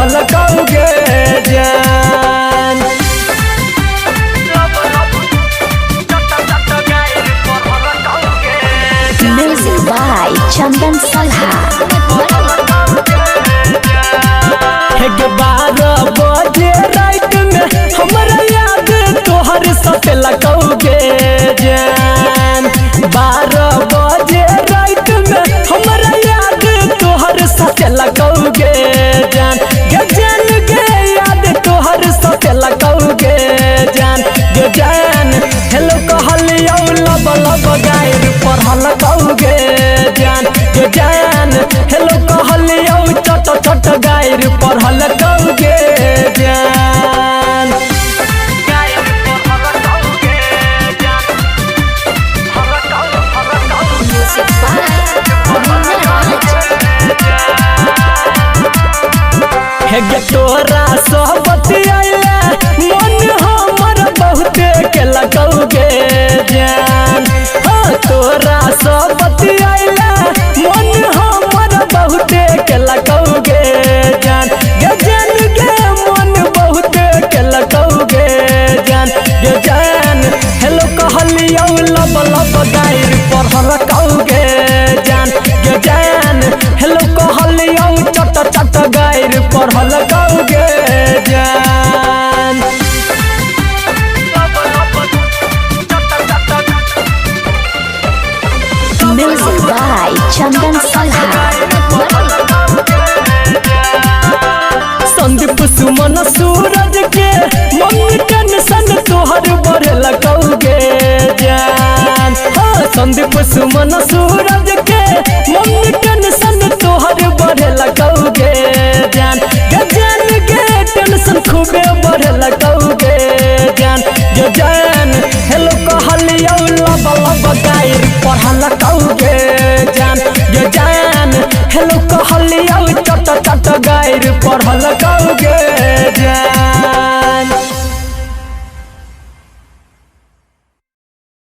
पढ़ल कौगे जान। Music by Chandan Salha. हे गे 12 बजे रात में हमरा याद तोहर सतेला कौगे जान। 12 बजे रात में हमरा याद तोहर सतेला कौगे जान। गे जान गे याद तोहर सतेला कौगे जान। गे जान हेलो कहलियौ लब लब गायर पढ़ल कौगे जान। गे जान हेलो कहलियौ चट चट गायर पढ़ल कौगे जान। Music by Munna Raj. हे गे तोरा सोहबत आइले मन हमर बहुते के लगौगे जान। हाँ तोरा सोहबत आइले मन हमर बहुते के लगौगे जान। गे जान गे मन बहुते के लगौगे जान। गे जान हेलो कहलियौ लब लब गायर पढ़ल कौगे जान। गे जान हेलो कहलियौ चट चट गायर पढ़ल कौगे जान। Music by Chandan Salha. Sandeep Suman सूरज के मम्मी टेंशन तोहर बढ़ल कौगे जान। हाँ संदीप सुमन सूरज के मम्मी टेंशन तोहर बढ़ल कौगे जान। गे जान गे टेंशन खूबे बढ़ल कौगे जान। गे जान हेलो कहलियौ लब लब गायर पढ़ल कौगे जान। गे जान हेलो कहलियौ चट चट गायर पढ़ल कौगे।